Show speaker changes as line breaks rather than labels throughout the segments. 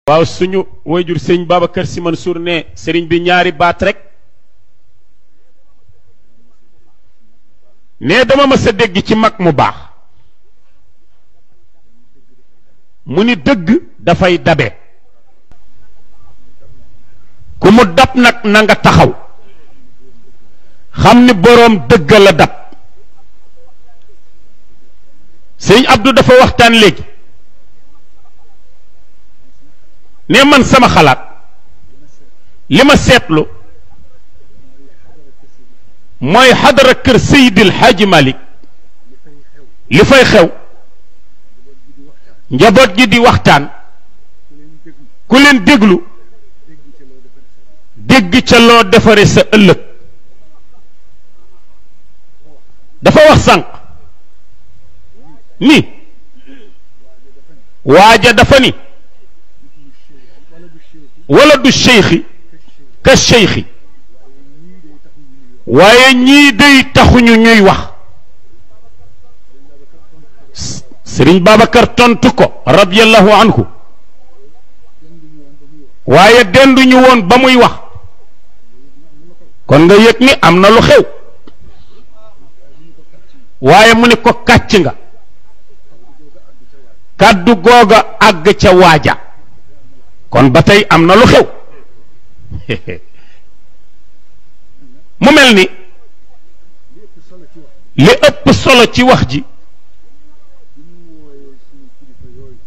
waaw suñu wayjur sëñ Babacar Sy Mansour ne sëriñ bi ñaari baat rek ne dama ma sa dégg ci mag mu baax mu ni dëgg dafay dabe ku mu dab nag na nga taxaw xam ni boroom dëgg la dab sëñ Abdou dafa waxtaan léegi ne man sama xalaat li ma seetlu mooy xadara kër Seydil Hadji Malick li fay xew njaboot gi di waxtaan ku leen déglu dégg ca loo defare sa ëllëg dafa wax sànq ni waaja dafa ni wala du cheikhi ka cheikhi waaye ñii day taxuñu ñuy wax Sëriñ Babacar tontu ko radiyallahu anhu waaye denduñu woon ba muy wax kon nga yëg ni am na lu xew waaye mu ni ko kàcc nga kàddu googa àgg ca waaja kon ba tey am na lu xew mu mel ni li ëpp solo ci wax ji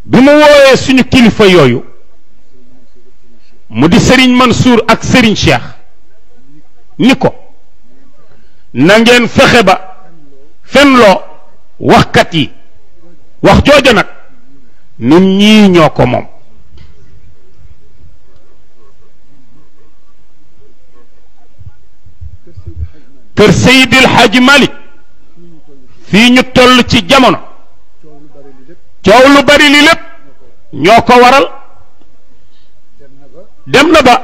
bi mu wooyee suñu kilifa yooyu mu di Serigne Mansour ak Serigne Cheikh ni ko na ngeen fexe ba fenloo waxkat yi wax jooja nag nun ñii ñoo ko moom kër Seydil Hadji Malick fii ñu toll ci jamono coow lu bari li lépp ñoo ko waral dem na ba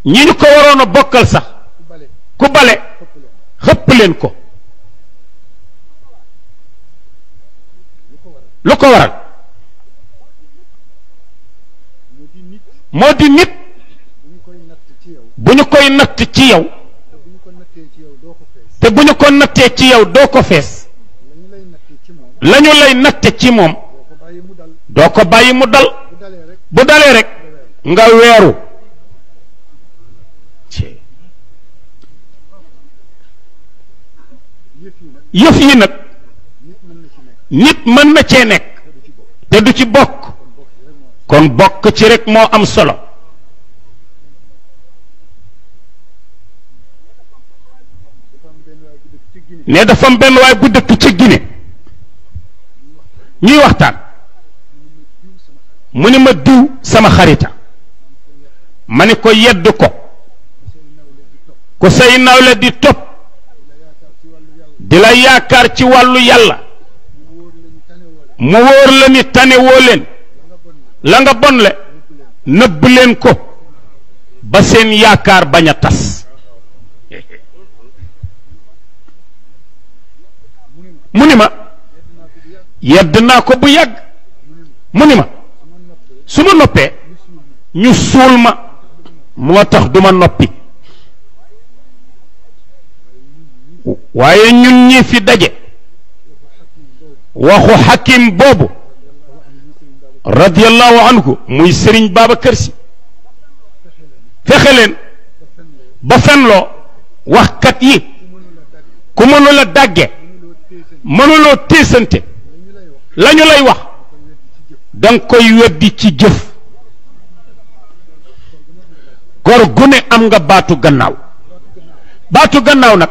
ñi ñu ko waroon a bokkal sax ku bale xëpp leen ko lu ko waral moo di nit bu ñu koy natt ci yow te bu ñu ko nattee ci yow doo ko fees lañu lay natte ci moom doo ko bàyyi mu dal bu dalee rek nga weeru yëf yi nag nit mën na cee nekk te du ci bokk kon bokk ci rek moo am solo ne dafa am benn waay bu dëkk ci Guinée ñuy waxtaan mu ni ma diw sama xarita ma ni ko yedd ko ku say nawle di topp di la yaakaar ci wàllu yàlla mu wóor la ni tane woo leen la nga bonle nëbb leen ko ba seen yaakaar bañ a tas mu ni ma yedd naa ko bu yàgg mu ni ma su ma noppee ñu suul ma moo tax duma noppi waaye ñun ñi fi daje waxu xakim boobu radiyallahu anhu muy Serigne Babacar Sy fexe leen ba fenloo waxkat yi ku mënula dàgge mënuloo téesante lañu lay wax danga koy weddi ci jëf gor gu ne am nga baatu gannaaw nag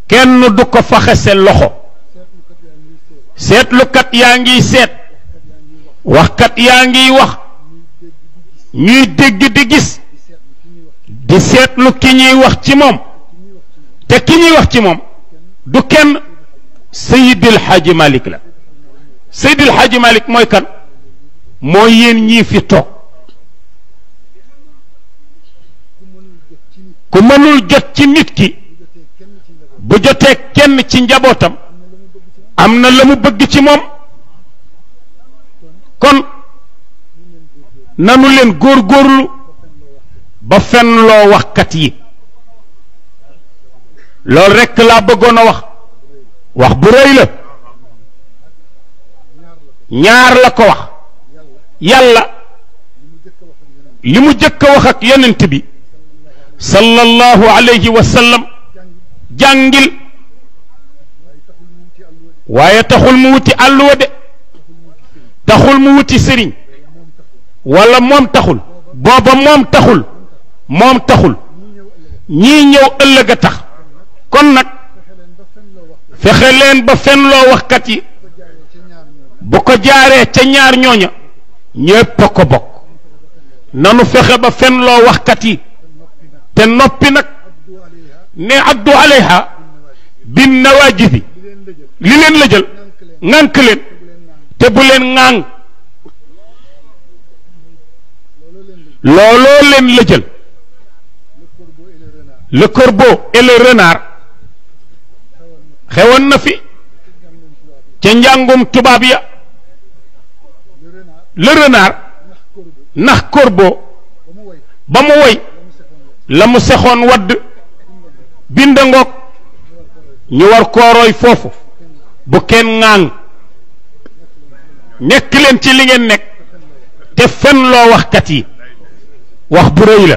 kenn du ko faxase loxo seetlukat yaa ngiy seet waxkat yaa ngiy wax ñuy dégg di gis di seetlu ki ñuy wax ci moom te ki ñuy wax ci moom du kenn Seydil Hadji Malick la Seydil Hadji Malick mooy kan mooy yéen ñii fi toog ku mënul jot ci nit ki bu jotee kenn ci njabootam am na la mu bëgg ci moom kon nanu leen góorgóorlu ba fenloo waxkat yi loolu rekk laa bëggoon a wax bu rëy la ñaar la ko wax yàlla li mu jëkk a wax ak yonent bi sallallahu alayhi wa sallam jàngil waaye taxul mu wuti àlluwa de taxul mu wuti sëriñ wala moom taxul booba moom taxul ñii ñëw ëllëg a tax kon nag fexe leen ba fenloo waxkat yi bu ko jaaree ca ñaar ñooña ñépp a ko bokk nanu fexe ba fenloo waxkat yi te noppi nag ne addu alayha bin nawaajibi li leen la jël ŋànk leen te bu leen ŋàng looloo leen la jël le corbeau et le renard xewoon na fi ca njàngum tubaab ya le renard nax corbeau ba mu woy la mu sexoon wadd bind ngoog ñu war koorooy foofu bu kenn ŋàng nekk leen ci li ngeen nekk te fen loo waxkat yi wax bu rëy la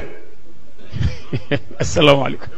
asalaamaaleykum